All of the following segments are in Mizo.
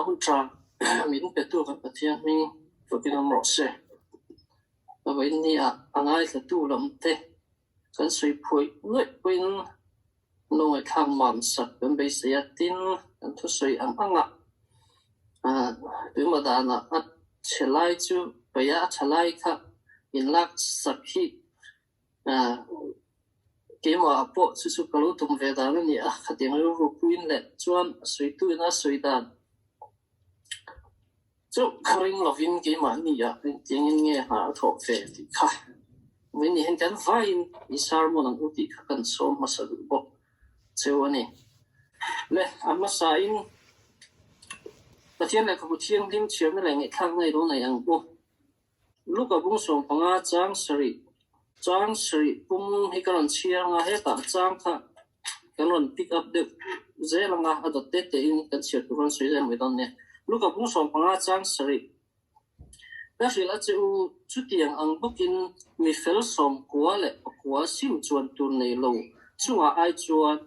Tuna hun tha min petu kan Pathian hming fakin awm rawh se. A vawiin ni ah a ngaithlatu lam te kan sawi phuaih nuaih pawhin lo ngaihthlak mam sak kan beisei a, tin kan thusawi ang ang ah tuimah danah a chhe lai chu paih a, a tha lai kha inlak sak hi Keimah pawh chu chu ka lo tum ve dan a ni a, khatiang rilru puiin leh chuan a sawitu ina a sawi dan chu ka ring lovin keimah ni ah engtiangin nge hna a thawh ve tih kha vawiin ni hian kan vaiin i sermon ang u tih kha kan sawm hmasa duh bawk cheu a ni. Le a hmasain Pathian lehkhabu thianghlim chhiarna leh ngaihthlakna i lo nei ang u. Luka bung 15 chang sarih chang sarih pum hi ka rawn chhiar anga hetah chang kha kan rawn pick up deuh zel anga a dawt te te in kan chhiar tur rawn sawi zel mai dawn nia. Luka bung 15 chang sarih ka hrilh a che u chutiang ang bawkin mi fel 90 leh pakua sim chuan tur nei lo chungah ai chuan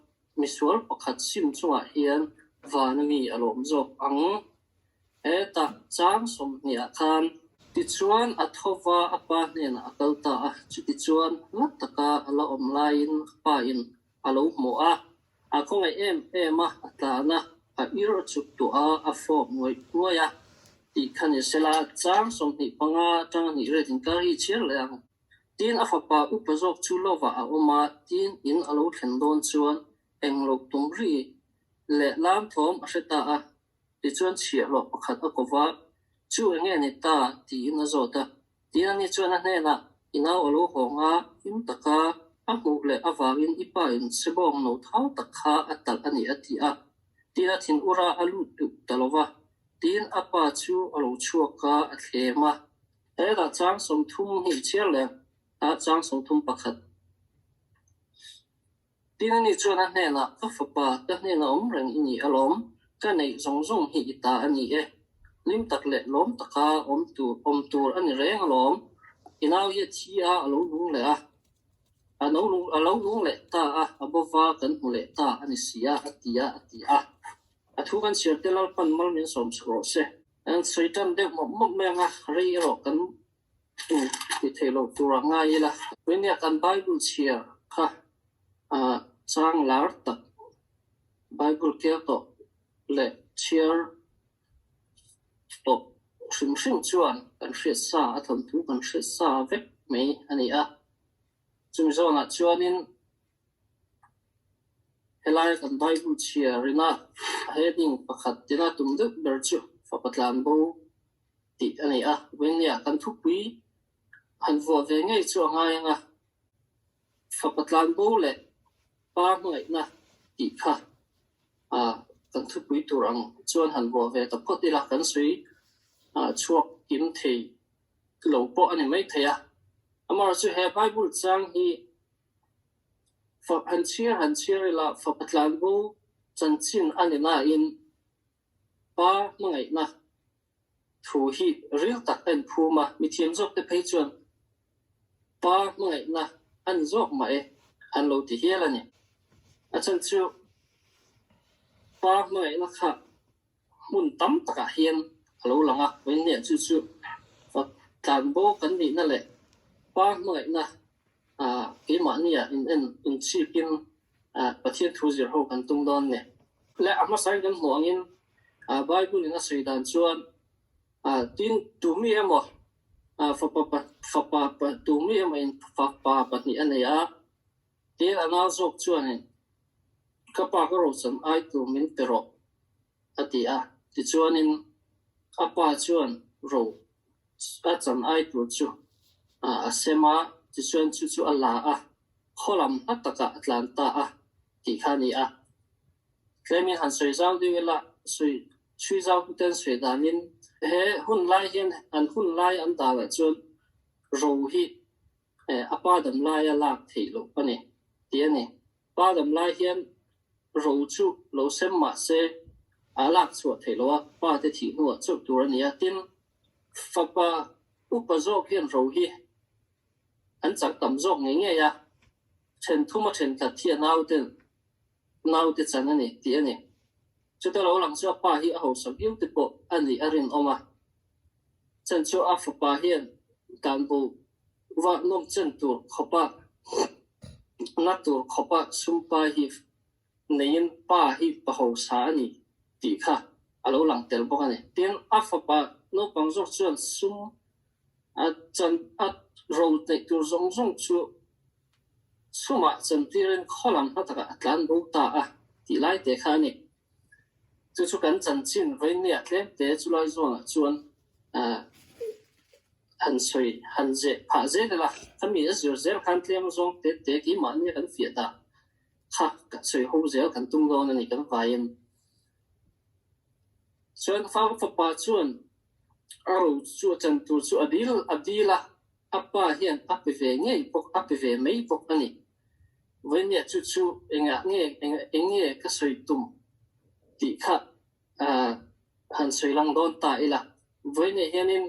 misual pakhat sim chungah hian van ami a lawm zawk ang. Hetah chang 20 ah khan tichuan a tho va a pa hnenah a kal ta a, chutichuan hla taka a la awm laiin a pa in a lo hmu a, a khawngaih em em a, a tlan a, a ir a chuk tuah a, a fawp ngawih ngawih a tih kha ni sela chang 25 atanga hnih ret inkar hi i chhiar leh ang. Tin a fapa upa zawk chu lovah a awm a, tin in a lo thlen dawn chuan englo tum ri leh lam thawm a hre ta a. Tichuan chhiahhlawh pakhat a ko va, Chu eng nge ni ta? tiin a zawt a. Tin ani chuan a hnenah, I nau a lo hawng a, him taka a hmuh leh avangin i pa in sebawng no thau tak kha a talh a ni a ti a. Tin a thin ura a lut duh ta lo va. Tin a pa chu a lo chhuak a, a thlem a. Hetah chang 30 hi chhiar leh a chang 31. Tin ani chuan a hnenah, Ka fapa, ka hnenah awm reng i ni alawm, ka neih zawng zawng hi i ta a ni e. Hlim tak leh lawm taka awm tur awm tur a ni reng alawm. I nau hi a thi a, a lo nung leh a. A no lung a lo nung leh ta a, a bova kan hmu leh ta a ni si a, a ti a, a ti a. A thu kan chhiar te Lalpan mal min sawm chak rawh se. An sawi tan deuh mawp mawp mai ang a, rei erawh kan Tu ti thei lo tur a ngai ila. Nia kan Bible chhiar kha chang lar tak Bible kel tawh leh chhiar tawh hrim hrim chuan kan hriat sa a thawnthu kan hriat sa vek mai a ni a. Chumi zawnah chuanin helai kan Bible chhiar ina heading pakhat tina tum deuh ber chu fapa tlan bo tih a ni a, Vengnia kan thupui han vuah ve ngei chu a ngai ang a, fapa tlan bo leh pa hmangaihna tih kha kan thupui tur ang chuan han vuah ve ta phawt ila kan sawi chhuak kim thei lo pawh a ni mai thei a. Amaherawhchu he Bible chang hi han chhiar han chhiar ila fapa tlan bo chanchin a ni nain Pa hmangaihna thu hi ril tak a inphum a, mithiam zawk te phei chuan Pa hmangaihna a ni zawk mah e an lo ti hial a ni. A chhan chu Pa hmangaihna kha hmun tam takah hian a lo lang a, vawiin chu chu tlanbo kan nihna leh Pa hmangaihna keimahnia in en inchhikin Pathian thu zir ho kan tum dawn ni. Le a hmasain kan hmuh angin Bible in a sawi dan chuan tin tu mi emaw fapa fapa tu mi emaw in fapa pahnih a nei a, tin a nau zawk chuanin ka pa ka rochan ai tur min pe rawh a ti a. Tichuanin a pa chuan ro a chan ai tur chu a sem a, tichuan chu chu a la a, khaw lam hla takah a tlan ta a tih kha a ni a. Tlemin han sawi zau deuh ila, sawi chhui zau tuten sawi danin he hun lai hian an hun lai an danah chuan ro hi a pa dam laia lak theih loh a ni tih a ni. Pa dam lai hian ro chu lo sem mah se a lak chhuah theih loh a, pa te thih hnuah chauh tur a ni a. Tin, fapa upa zawk hian ro hi an chak tam zawk ngei ngei a, then thum a then khat hi a nauten naute chan a ni tih a ni. Chuta lo lang chu a pa hi a hausa viau te pawh a nih a rinawm a. Chan chu a fapa hian tlanbo va nawm chen tur khawpa na tur khawpa sumpai hi neiin pa hi pa hausa a ni tih kha a lo lang tel bawk a ni. Tin, a fapa naupang zawk chuan sum a chan a ro neih tur zawng zawng chu sumah chantirin khaw lam hla takah a tlan bo ta a tih lai te kha a ni. Chu chu kan chanchin vawinia tlem te chulai zawnah chuan han sawi han zeh phah zel ila, khami a zir zel khan tlem zawng te te keimahnia kan fiah dah kha ka sawi ho zel kan tum dawn a ni kan vaiin. Chuan fapa chuan a ro chu a chan tur chu a dil a dil a, a pa hian a pe ve ngei bawk a pe ve mai bawk a ni. Vawinia chu chu engah nge eng nge ka sawi tum tih kha han sawi lang dawn ta ila. Vawinia hianin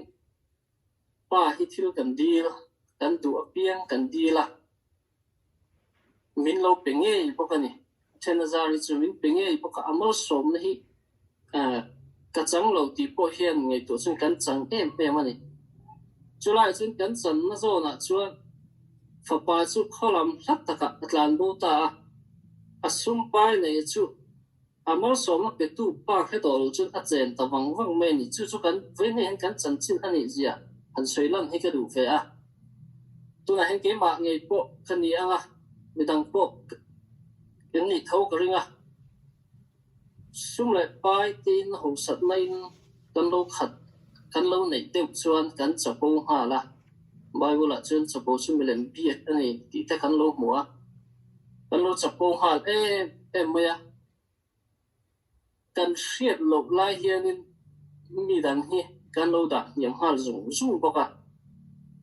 pa hi thil kan dil, kan duh apiang kan dil a, min lo pe ngei bawk a ni. Then a zar hi chu min pe ngei bawk a, a malsawmna hi ka chang lo tih pawh hian ngaihtuah chuan kan chang em em a ni. Chulaiah chuan kan channa zawnah chuan fapa chu khaw lam hla takah a tlan bo ta a, a sum pai nei chu a malsawmna petu pa hre tawh lo chuan a chen ta vang vang mai a ni. Chu chu kan vawiin hian kan chanchin a nih zia han sawi lan hi ka duh ve a. Tunah hian keimah ngei pawh ka ni ang a, midang pawh kan nih tho ka ring a. Sum leh pai tein hausatna-in kan lo khat, kan lo neih deuh chuan kan chapo nghal a. Bible-ah chuan chapo chu milem biak a ni tih te kan lo hmu a. Kan lo chapo nghal em em mai a. Kan hriat loh lai hianin mi dang hi kan lo dah hniam nghal zung zung bawk a.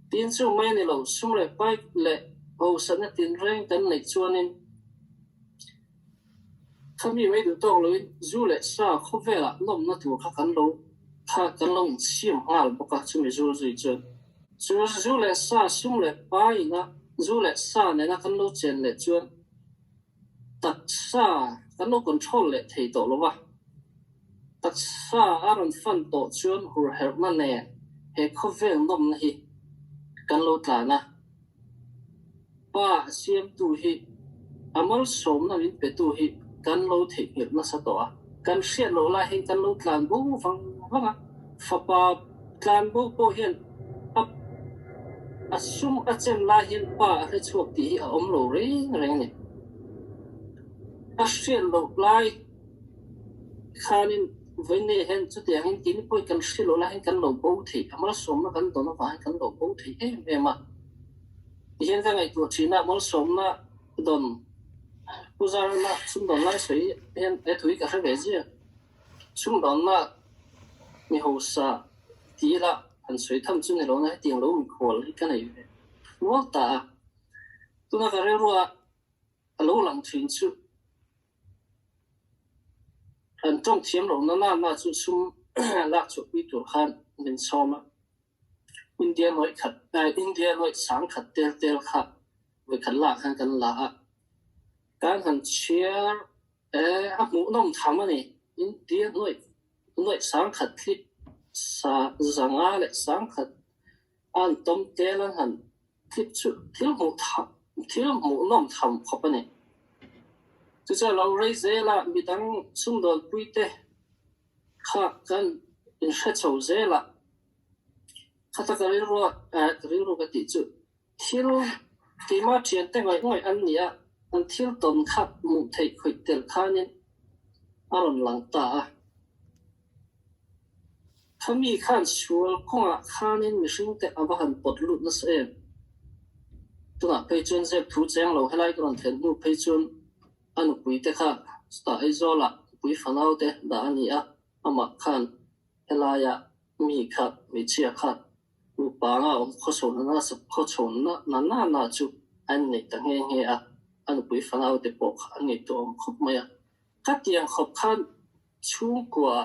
Tin chu mai a ni lo, sum leh pai leh hausatna tinreng kan neih chuanin Khami mai duh tawk loin zu leh sa khawvelah nawmna tur kha kan lo kha kan lo insiam nghal bawk a, chumi zul zui chuan chu zu leh sa sum leh paina zu leh sa nena kan lo chen leh chuan taksa kan lo control leh thei tawh lo va, taksa a rawn fan tawh chuan hurherhna nen he khawvel nawmna hi kan lo tlan a. Pa a siamtu hi a malsawmna min petu hi kan lo theihnghilh nasa tawh a, kan hriat loh lai hian kan lo tlan bo vang vang a, fapa tlan bo pawh hian a a sum a chen lai hian pa a hre chhuak tih hi a awm lo reng reng a ni. A hriat loh lai Khanin vawiin hian chutiangin keini pawhin kan hrilh loh laiin kan lo bo thei, a malsawmna kan dawn avangin kan lo bo thei em em a. Tihian ka ngaihtuah thin a, malsawmna dawn Pu Zarana sumdawn lai sawi hian he thu hi ka hre ve ziak. Sumdawnna mi hausa ti ila han sawi tham chu ni lo na hetiang lo mikhual hi ka nei ve nual ta a. Tuna ka rilrua a lo lang thin chu An tawng thiam lo na na chu sum lak chhuahpui tur khan min sawm a. India nawih khat India nawih sang khat tel tel kha vawikhat lak khan kan la a. Kan han chhiar a hmuhnawm tham a ni. India nawih nawih sang khat hi sa zanga leh sang khat a an tawm tel an han Thil chu thil hmuh tham thil hmuhnawm tham khawp a ni. Chu chuan lo rei zel a, midang sumdawnpui te kha kan inhre chho zel a, khata ka rilru a ka rilru ka tih chu thil keimah thiante ngawih ngawih an ni a, an thil tawn kha hmuh theih khawih tel khanin a rawn lang ta a. Khami khan sual kawngah khanin mihringte a va han pawt lut nasa em? Tunah phei chuan zep thu cheng lo helai ka rawn thlen hnu phei chuan a nupuite kha chutah Aizawlah nupui fanaute dah a ni a, amah khan helaia mi kha hmeichhia kha nupa anga awm khawchhawn na khawchhawn na na na chu a inneih ta nghe nghe a, a nupui fanaute pawh kha an ngaihtuah awm khawp mai a. Khatiang khawp khan chhungkua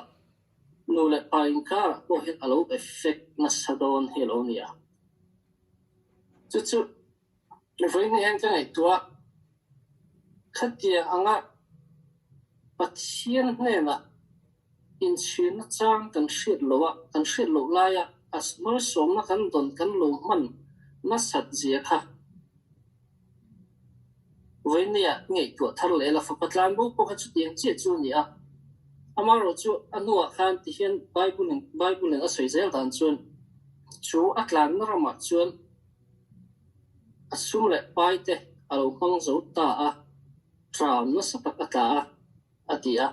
nu leh pa inkarah pawh hian a lo effect nasa dawn hi a lo ni a. Chu chu vawiin hian ka ngaihtuah khatiang anga Pathian hnenah. Inchhirna chang kan hriat loh a, kan hriat loh laia a malsawmna kan dawn kan lo hman nasat zia kha vawinia ngaihtuah thar leh la. Fapa tlanbo pawh kha chutiang chiah chu a ni a. Amaherawh chu a hnuah khan tihian Bible-in Bible-in a sawi zel dan chuan chu a tlanna ramah chuan a sum leh pai te a lo hmang zo ta a, tram nasa tak a tla a. a ti a.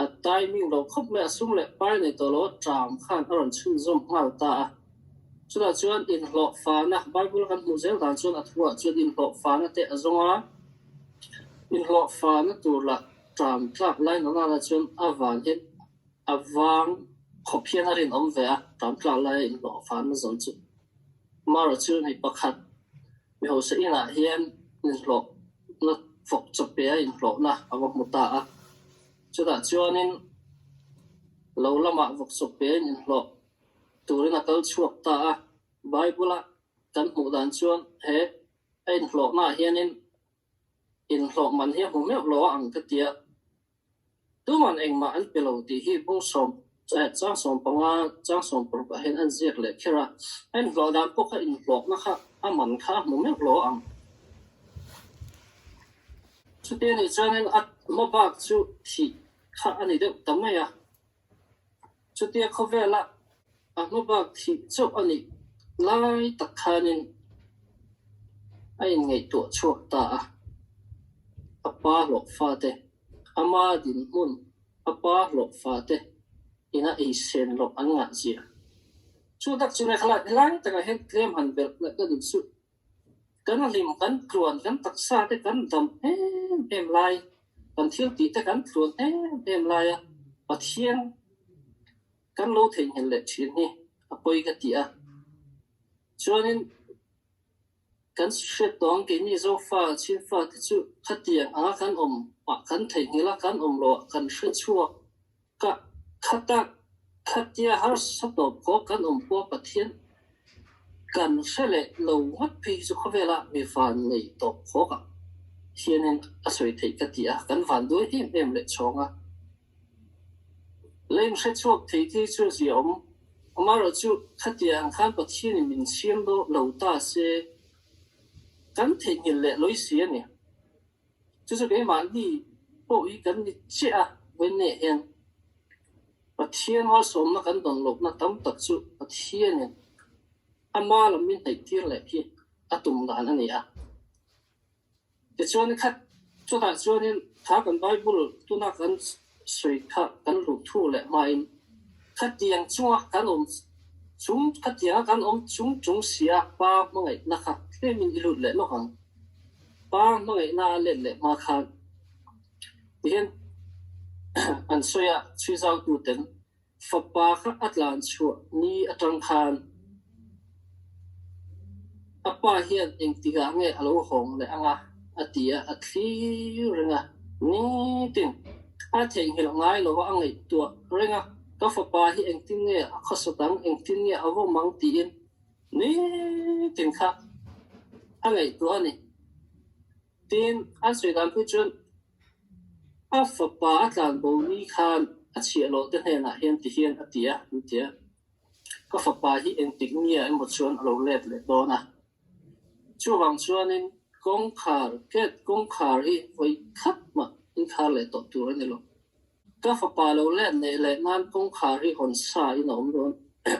A timing lo khawp mai, a sum leh pai nei tawh lo a ṭam khan a rawn chhunzawm nghal ta a. Chutah chuan inhlawh fana, Bible kan hmuh zel dan chuan a thuah chuan inhlawh fana te a zawng a, inhlawh fana tur lah ṭam tlak lai nana chuan a van hian a vang khawp hian a rinawm ve a, ṭam tlak laia inhlawh fana zawn chu. Amaherawhchu chu mi pakhat Mi hausa inah hian inhlawhna fawk chawp a inhlawhna a va hmu ta a. Chutah chuanin lo lamah vawk chawp pein inhlawh turin a kal chhuak ta a. Bible-a kan hmuh dan chuan he a inhlawhnaah hianin inhlawh man hi a hmu meuh lo a ang ka ti a. Tuman engmah an pe lo tih hi bung sawm chang 15 chang 16 ah hian an ziak leh kher a, a inhlawh dan pawh kha inhlawhna kha a man kha a hmu meuh lo ang. Chuti anih chuanin a hma bak chu thih kha a ni deuh ta mai a, chutia khawvela a hma bak thih chauh a nih lai tak khanin a inngaihtuah chhuak ta a, a pa hlawh fate. Ama dinhmun, a pa hlawh fate ina ei sen loh an ngah zia. Chu tak chu Mekhalai helai takah hian tlem han belh leh ka duh suh. Kan hlim, kan tluan, kan taksa te kan dam em em lai, kan thil tih te kan tluan em em lai a, Pathian kan lo theihnghilh leh thin hi a pawi ka ti a. Chuanin Kan hriat tawh ang keini Zofa, Chinfa te chu khatiang anga kan awm ah kan theihnghilh a, kan awm loh ah kan hre chhuak ka khata khatia harsa tawp khawp kan awm pawh Pathian kan hre leh lo ngawt phei hi chu khawvela mi van nei tawp khawk ah hianin a sawi theih ka ti a, kan van duai em em leh chhawng a. Lei hre chhuak thei te chu zia awm. Amaherawh chu khatiang ang khan Pathianin min siam lo ta se kan theihnghilh leh lawi si a ni. Chu chu keimahni pawh hi kan ni chiah a, vawiinne hian Pathian malsawmna kan dawn lohna tam tak chu Pathianin ama lam min hnaihtir leh hi a tum dan a ni a. Tichuan khat chutah chuanin kha kan Bible tuna kan sawi kha kan luh thu leh hmain khatiang chunga kan awm chung khatianga kan awm chung chung si a Pa hmangaihna kha tlemin i lut leh lawk ang. Pa hmangaihna a let leh hma khan tihian an sawi a chhui zaututen Fapa kha a tlan chhuah ni atang khan a pa hian engtikah nge a lo hawng leh ang a? a ti a, a thlir reng a. Nitin a theihnghilh ngai lo a, a ngaihtuah reng a, ka fapa hi engtin nge a khawsat ang, engtin nge a vawm ang tiin nitin kha a ngaihtuah a ni. Tin, an sawi dan phei chuan A fapa a tlanbo ni khan a chhiahhlawh te hnenah hian ti hian a ti a, an ti a. Ka fapa hi engtik nia emaw chuan a lo let leh dawn a. Chuvang chuanin kawngkhar, gate kawngkhar hi vawi khat mah inkhar leh tawh tur a ni lo. Ka fapa lo let neih leh nan kawngkhar hi hawn sa in a awm dawn,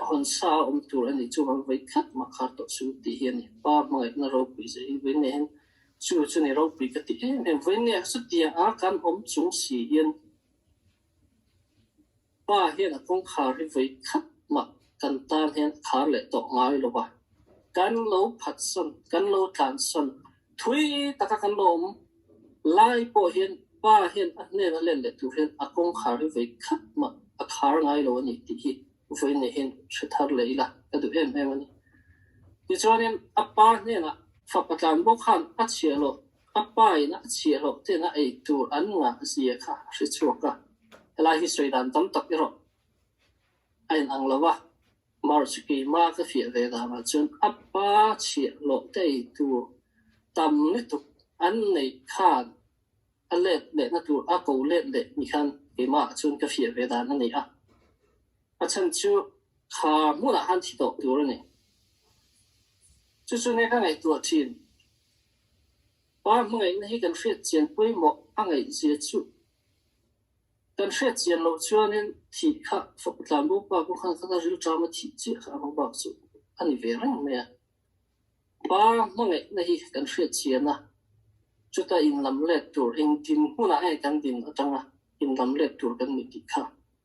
hawn sa a awm tur a ni. Chuvang vawi khat mah khar tawh suh tih hi a ni. Pa hmangaihna ropui zia hi vawi nei hian Chu chu ni ropui ka ti em em. Vawiin chutiang a kan awm chung si hian pa hian a kawngkhar hi vawi khat mah kan tan hian a khar leh tawh ngai lo va. Kan lo phatsawn, kan lo tlansawn thui taka kan lo awm lai pawh hian pa hian a hnen a len leh tur hian a kawngkhar hi vawi khat mah a khar ngai lo a ni tih hi vawiin hian hre thar leh ila ka duh em em a ni. Tichuanin a pa hnenah Fapa tlan bawk khan a chhiahhlawh, a pa in a chhiahhlawh ten a ei tur an ngah zia kha a hre chhuak a. Helai hi sawi dan tam tak erawh a in ang lo a, March keima ka fiah ve danah chuan a pa chhiahhlawh te ei tur tam lutuk an neih khan a let lehna tur a ko let leh ni khan Keimah chuan ka fiah ve dan a ni a. A chhan chu kha hmunah khan thi tawh tur a ni. Chu chu nge ka ngaihtuah thin? Pa hmangaihna hi kan hriat chian pawimawh a ngaihzia chu kan hriat chian loh chuanin thih kha fapa tlanbo pa pawh khan khan a rilṭam a thih chiah kha a hma bak chu a ni ve reng mai a. Pa hmangaihna hi kan hriat chian a, chuta inlam let tur engtin hmunah nge kan din atanga inlam let tur kan ni tih kha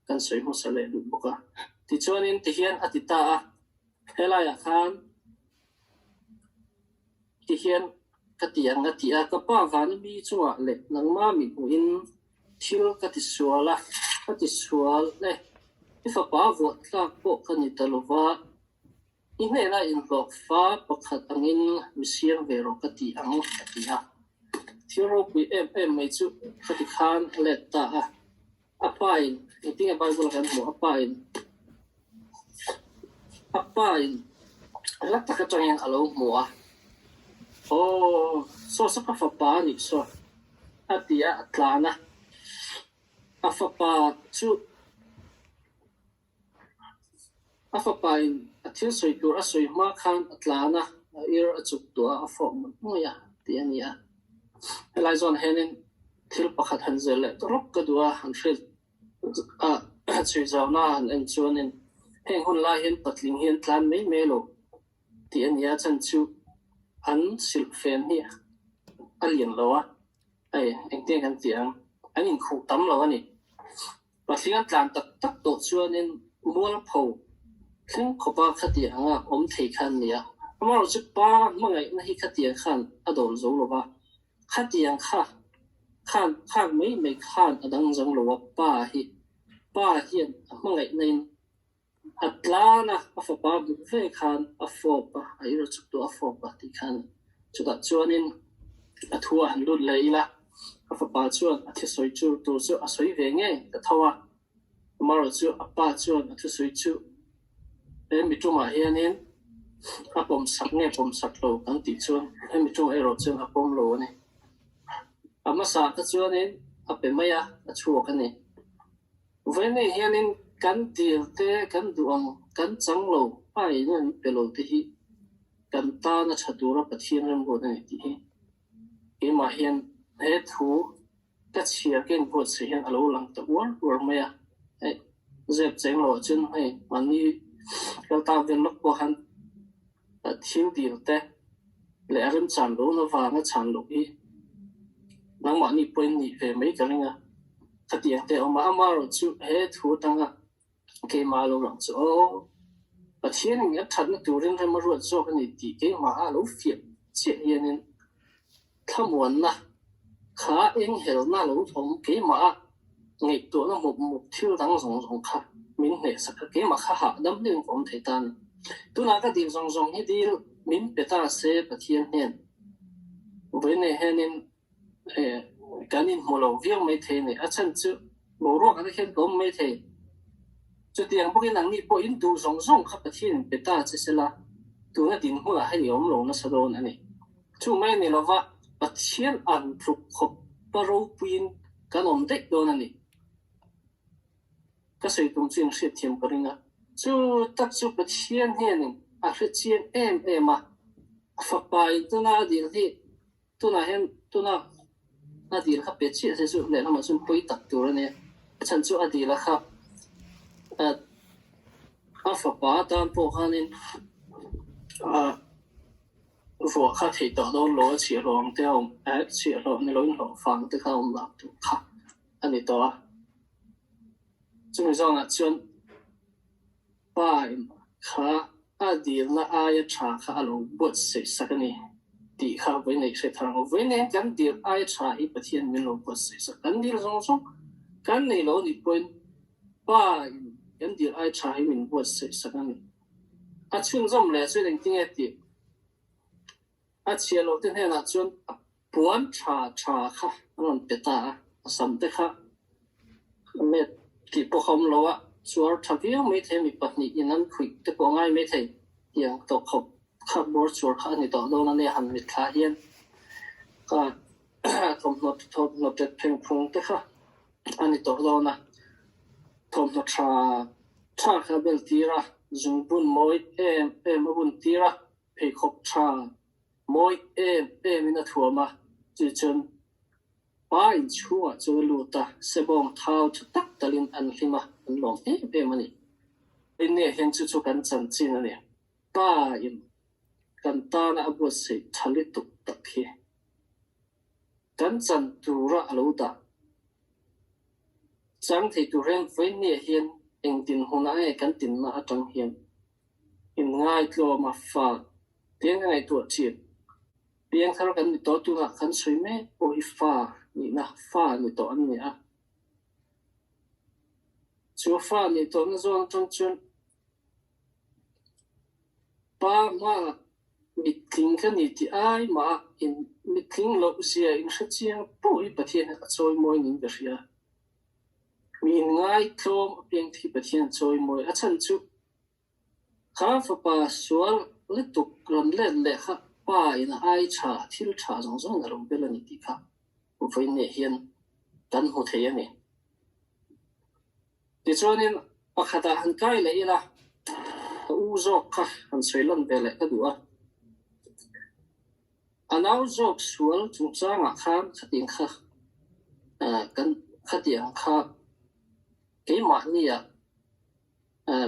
kan sawi hmasa leh duh bawk a. Tichuanin tihian a ti ta a, helaiah khan tihian ka ti ang a ti a, ka pa vana mi chungah leh nangma mi hmuhin thil ka ti sual a, ka ti sual e, i fapa vuah tlak pawh ka ni ta lova, I hnenah inhlawhfa pakhat angin mi siam ve rawh ka ti ang, a ti a. Thil ropui em em mai chu ka ti khan a let ta a. A pain, engtinge Bible-a kan hmuh, a pain, a pain hla tak atangin a lo hmu a. Aw, saw saw ka fapa a nih saw, a ti a, a tlan a. A fapa chu. A fapa in a thil sawi tur a sawi hma khan a tlan a, a ir a chuk tuah a, a fawh mawlh mawlh a tih a ni a. Helai zawn hianin thil pakhat han zel leh rawk ka duh a, han hrilh a chhui zauna han en chuanin heng hun lai hian patling hi an tlan mai mai lo tih a ni a, chhan chu an silhfen hi a lian lo a, hei engtin kan ti ang, an inkhuh tam lo a ni. Pathian tlan tak tak tawh chuanin mualpho thleng khawpa khatiang anga awm thei kha an ni a. Amaherawhchu pa hmangaihna hi khatiang khan a dawl zo lo va, khatiang kha khan khak mai mai khan a dang zo lo a, pa hi pa hian a hmangaihna-in a tlan a, a fapa buk ve khan a fawp a, a ir chuk tawh a fawp a tih khan chutah chuanin a thu a han lut leh ila, a fapa chuan a thusawi chu tur chu a sawi ve ngei ta tho a, amaherawh chu a pa chuan a thusawi chu he mi tumah hianin a pawm sak nge pawm sak lo kan tih chuan he mi tumah erawh chuan a pawm lo a ni. A hmasa kha chuanin a pe mai a, a chhuak a ni. Vawiin hianin kan dil te kan duh ang, kan chang lo, a in an pe lo te hi kan tan a tha tura Pathian remruat a ni tih hi keimah hian he thu ka chhiar ka inbuatsaih hian a lo lang ta uar uar mai a. Hei zep cheng lo ah chuan hei mahni kal ta vel lawk pawh khan thil dil te leh a remchan lo na vanga chhan loh hi nangmahni pawhin nih ve mai ka ring a, khatiang te a awm a, amaherawh chu he thu atanga keimah lo lang chu aw Pathianin a thatna turin rem a ruat zawk a ni tih keimah a lo fiah chiah hianin thlamuanna kha enghelna lo awm keimah a ngaihtuahna mup mup thil dang zawng zawng kha min hnehsak a, keimah kha hahdam deuhin ka awm thei ta a ni. Tunah ka dil zawng zawng hi dil min pe ta se Pathian hnen vawiin hianin kan inhmu lo viau mai thei a ni. A chhan chu boruak ah te hian ka awm mai thei. Chutiang bawkin anni pawh in duh zawng zawng kha Pathian in pe ta che sela tuna dinhmunah hian i awm lo nasa dawn a ni. Chu mai a ni lova, Pathian an tluk khawp pa ropuiin kan awm daih dawn a ni. Ka sawi tum chu in hriatthiam ka ring a. Chu tak chu Pathian hianin a hrechiang em em a, a fapa in tuna a dil hi tunah hian tuna a dil kha pe chiah se chu lehlamah chuan pawi tak tur a nia. A chhan chu a dil a kha a fapa atan pawh khanin a Vuah kha theih tawh dawn lo a chhiahhlawh ang te a awm eh chhiahhlawh ni loin hlawh fang te kha a awm lah tur kha a ni tawh a. Chumi zawnah chuan pa in kha a dilna aia tha kha a lo buatsaih sak a ni tih kha vawi neih hre thar ang. Vawi nen kan dil aia tha hi Pathian min lo buatsaih sak. Kan dil zawng zawng kan nei lo nih pawhin pa in kan dil aia tha hi min buatsaih sak a ni. A chhunzawm leh chuan engtinge tih a chhiah loh te hnenah chuan a puan tha tha kha a rawn pe ta a, a sam te kha a met tih pawh a awm lo a, chuar tha viau maithei mi pahnihin an khuih te pawh a ngai maithei tiang tawh khawp kha bawr chuar kha a ni tawh dawn a nia han mitthla hian ka thawmhnaw thawmhnaw tet pheng phung te kha a ni tawh dawn a. Thawmhnaw tha tha kha a bel tir a, zungbun mawi em em a bun tir a, pheikhawk tha mawi em em in a thuam a, chu chuan pa inchhungah chuan a lut a, sebawng thau tha tak talin an hlim a, an lawm em em a ni. Innia hian chu chu kan chanchin a ni. Pa in kan tana a buatsaih tha lutuk tak hi kan chan tura a lo dah. Chang thei tur hian vawiinniah hian engtin hunah nge kan tinna atang hian inngaihtlawm a fa piang ka ngaihtuah thin. Piangthar kan ni tawh tunah kan sawi mek pawh hi fa nihna fa ni tawh an ni a. Chu fa nih tawhna zawn atang chuan Pa hmaah mitling ka ni tih ai mah in mitling loh zia in hre chiang pawh hi Pathian hian a chawimawi niin ka hria. Mi in ngaitlawm apiang te hi Pathian a chawimawi. A chhan chu kha fapa sual lutuk rawn let leh kha pa in a ai tha thil tha zawng zawng in a lo bel a ni tih kha vawiinne hian kan hmu thei a ni. Tichuanin pakhatah han kai leh ila, ka u zawk kha han sawi lan ve leh ka duh a. A nau zawk sual chungchangah khan khatiang kha kan khatiang kha keimahnia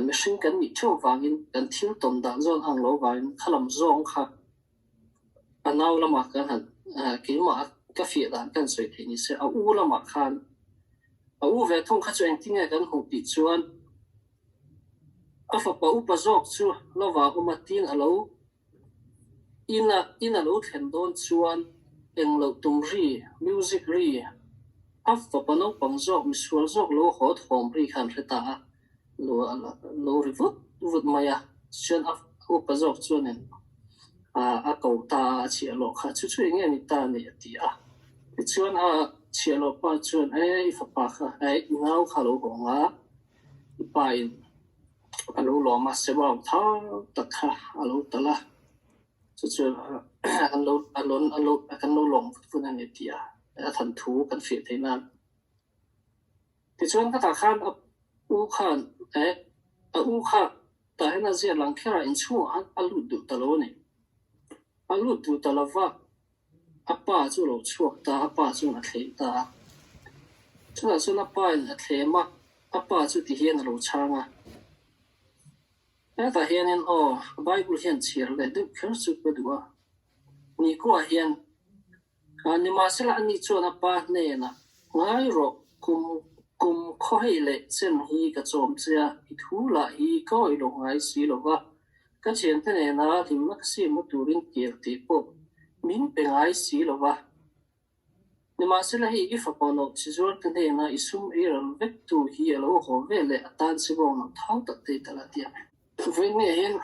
mihring kan nih theuh vangin kan thil tawn dan zawn ang lo vangin khalam zawng kha a nau lamah kan han keimah ka fiah dan kan sawi theih ni se a u lamah khan A u ve thung kha chu engtin nge kan hmuh tih chuan a fapa upa zawk chu lova awm a tin a lo ina in a lo thlen dawn chuan engloh tum ri, music ri, a fapa naupang zawk misual zawk lo haw thawm ri kha an hre ta a, lo lo ri vut vut mai a, chuan a upa zawk chuanin a ko ta a, a chhiahhlawh kha chu chu eng nge ni ta ni a ti a. Tichuan a chhiahhlawh pa chuan e i fapa kha e i nau kha a lo hawng a, i pa in a lo lawm a, sebawng thau tak kha a lo tal a, chu chu kan lo a lo a lo kan lo lawm vut vut a ni ti a, a thanthu kan fiah theih nan. Tichuan ka tah khan a u khan eh a u kha tah hian a ziah lang kher a inchhungah khan a lut duh ta lo a ni. A lut duh ta lova a pa chu a lo chhuak ta a, a pa chuan a thlem ta a. Chutah chuan a pa in a thlem a, a pa chu ti hian a lo chhang a. Hetah hianin aw Bible hian chhiar leh deuh kher chu ka duh a, nikuah hian Nimahsela ani chuan a pa hnenah, Ngai rawh, kum kum khawhei leh chen hi ka chawm che a, i thu lah hi ka awih lo ngai si lo va, ka thiante nena hlimna ka siamna turin kir tih pawh min pe ngai si lo va. Nimahsela hei i fapa loh chi zuar ka hnena i sum ei ral vek tu hi a lo haw ve leh a tan si bawk lo thau tak te tal a ti a. Vawiin hian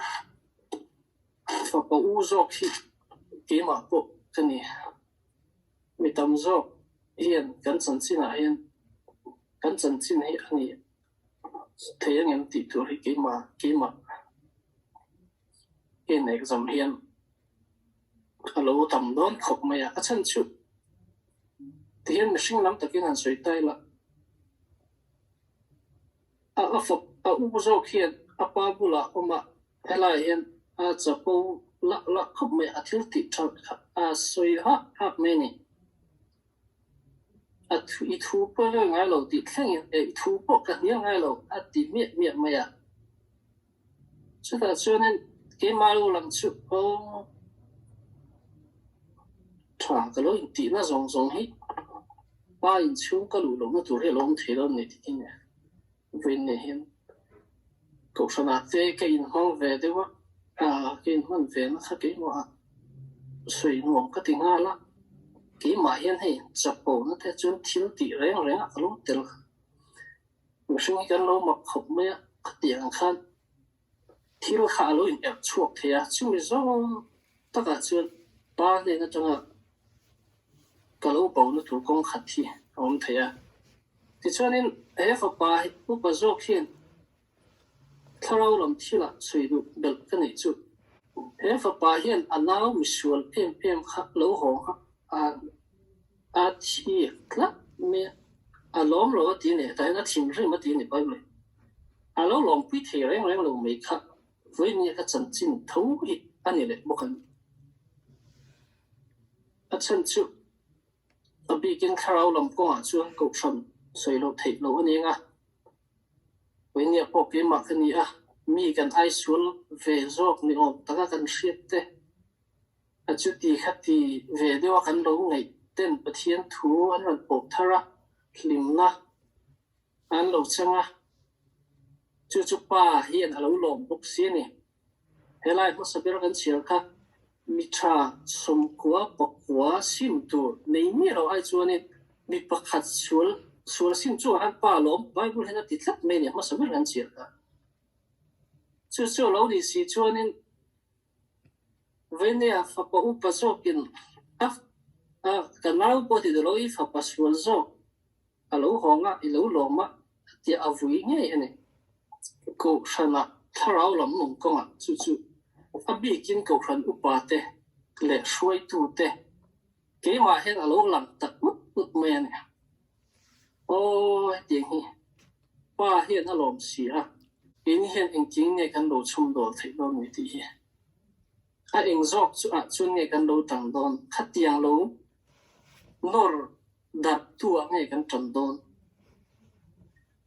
Fapa u zawk hi keimah pawh ka ni. Mi tam zawk hian kan chanchinah hian kan chanchin hi a ni thei angem tih tur hi keimah keimah hian exam hian a lo tam dawn khawp mai a. A chhan chu tihian mihring lam takin han sawi ta ila a fap a u zawk hian a pa bulah awm a. Helai hian a chapo lah lah khawp mai a, a thil tih that kha a sawi hak hak mai a ni. A thu i thu pawh ka ngai lo tih thlengin e i thu pawh ka hnial ngai lo a ti miah miah mai a. Chutah chuanin keimah lo lang chu aw tha ka lo intihna zawng zawng hi pa inchhung ka luh lohna tur hi a lo awm thei lo a ni tih hi Vawiin nei hian Kohhranah te ka inhmang ve deuh a, ka inhman ve na kha keimah sawi nuam ka ti nghal a, keimah hian hei chapo na te chuan thil tih reng reng ah ka lo tel mihring hi kan lo mak khawp mai a, khatiang ang khan thil kha a lo in erh chhuak thei a, chumi zawng takah chuan pa hnen atanga ka lo bo na tur kawng khat hi a awm thei a. Tichuanin he fapa hi upa zawk hian thlarau lam thilah chhui duh belh ka neih chu. He fapa hian a nau misual em em kha lo haw kha a a thi tlat mai a, a lawm lo a ti a ni, tah hian a thinrim a ti a ni Bible in. A lo lawmpui thei reng reng lo mai kha vawinia ka chanchin tho hi a ni leh bawk a ni. A chhan chu a bikin thlarau lam kawngah chuan kohhran sawi loh theih loh a ni ang a, vawinia pawh keimah ka ni a, mi kan aisual ve zawk ni awm taka kan hriat te, A chuti kha ti ve deuha kan lo ngaih ten Pathian thu an rawn pawh thar a, hlimna an lo chang a, chu chu pa hian a lo lawm bawk si a ni. Helai hmasa ber kan chhiar kha mi tha sawmkua pakua sim tur nei miah lo ai chuanin mi pakhat sual sual sim chungah khan pa lawm Bible hian a ti tlat mai a ni hmasa ber kan chhiar kha. Chu chu a lo nih si chuanin Venia fapa upa zawkin a ka nau pawh ti duh lo i fapa sual zawk a lo hawng a, i lo lawm a tia a vui ngei a ni. Kohhranah thlarau lam nung kawngah chu chu a bikin kohhran upa te leh hruaitu te keimah hian a lo lang tak ngut ngut mai a ni. Aw hetiang hi pa hian a lawm si a, keini hian engtin nge kan lo chhum dawl theih dawn ni tih hi. A eng zawk chu ah chuan nge kan lo tang dawn, khatiang lo nawr darh tu ah nge kan tan dawn.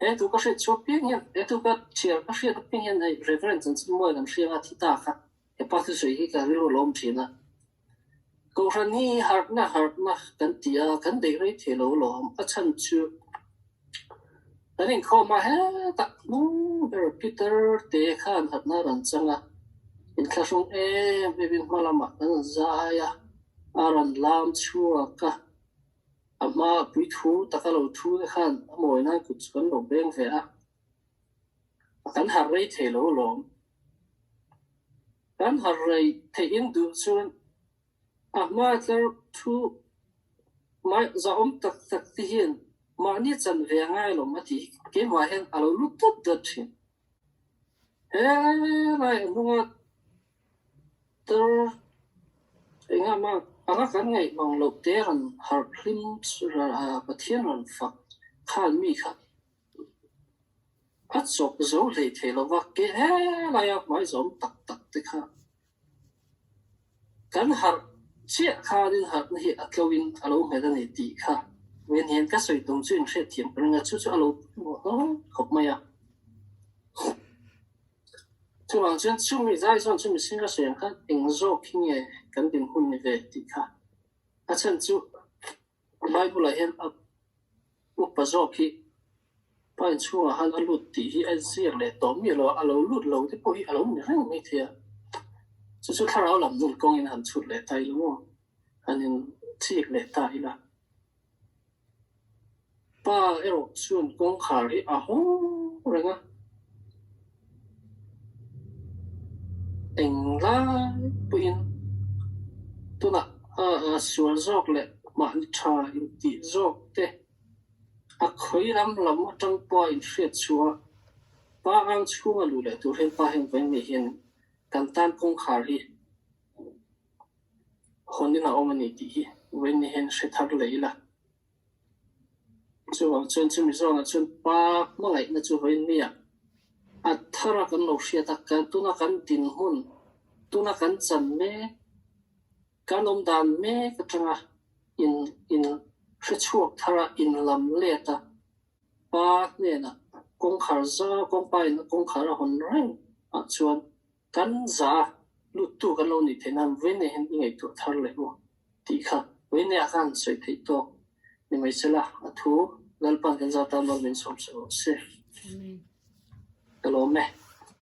He thu ka hriat chhuak piang hian, he thu ka chhiar ka hriat apiang hian hei Reverend Chanchinmuai kan hria anga thi ta kha he pa thusawi hi ka rilru lawm thin a. Kohhran hi harhna harhna kan ti a, kan deih rei thei lo lawm. A chhan chu kan inkhawm a hetah hnung ber Peter te khan harhna a rawn chang a, inthlahrung em em in hma lamah kan zai a, a rawn lam chhuak a, a hma puithu taka lo thu te khan a mawi nan kut chu kan lo beng ve a, kan harh rei thei lo lawm. Kan harh rei theih in duh chuan a hma tlar thu mai zahawm tak tak te hian mahni chan ve a ngai lawm a ti hi keimah hian a lo lut dawt dawt thin. He lai a hnunga tar engah anga kan ngaih mang loh te rawn harh hlim Pathian rawn fak khan mi kha A chawp zo hlei thei lo va, ke helaia hmai zawm tak tak te kha kan harh chiah khanin harhna hi a tloin a lo nghet a ni tih kha ven hian ka sawi tum chu inhriatthiam ka ring a, chu chu a lo pawimawh hlawm khawp mai a. Chuvang chuan chumi zai chuan chumi singa sawi ang khan eng zawk hi nge kan dinhmun ni ve tih kha a chhan chu Bible-ah hian a upa zawk hi pa inchhungah khan a lut tih hi a ziak leh tawh miah lo a, a lo lut lo te pawh hi a lo ni reng mai thei a. Chu chu thlarau lam nun kawngin han chhut leh ta ila maw? Han inchik leh ta ila. Pa erawh chuan kawngkhar hi a hawng reng a. Englai pawhin tunah a sual zawk leh mahni tha intih zawk te a khawi lam lam atang pawha inhriat chhuah a, pa ang chhunga luh leh tur hian pa hian vawiin ngei hian kan tan kawngkhar hi hawnin a awm a ni tih hi vawiin ni hian hre thar leh ila. Chuvang chuan chumi zawnah chuan pa hmangaihna chu vawiin nia a thar a kan lo hriat a, kan tuna kan dinhmun, tuna kan chan mek, kan awm dan mek atanga in in hre chhuak thar a, in lam let a, pa hnenah kawngkhar zau, kawngpa in kawngkhar a hawn reng ah chuan Kan za luttu kan lo nih theih nan vawiin hian i ngaihtuah thar leh u tih kha vawiin ah khan sawi theih tawk ni mai se la, a thu Lalpan kan za tan mal min sawm se rawh se. Ka lawm e.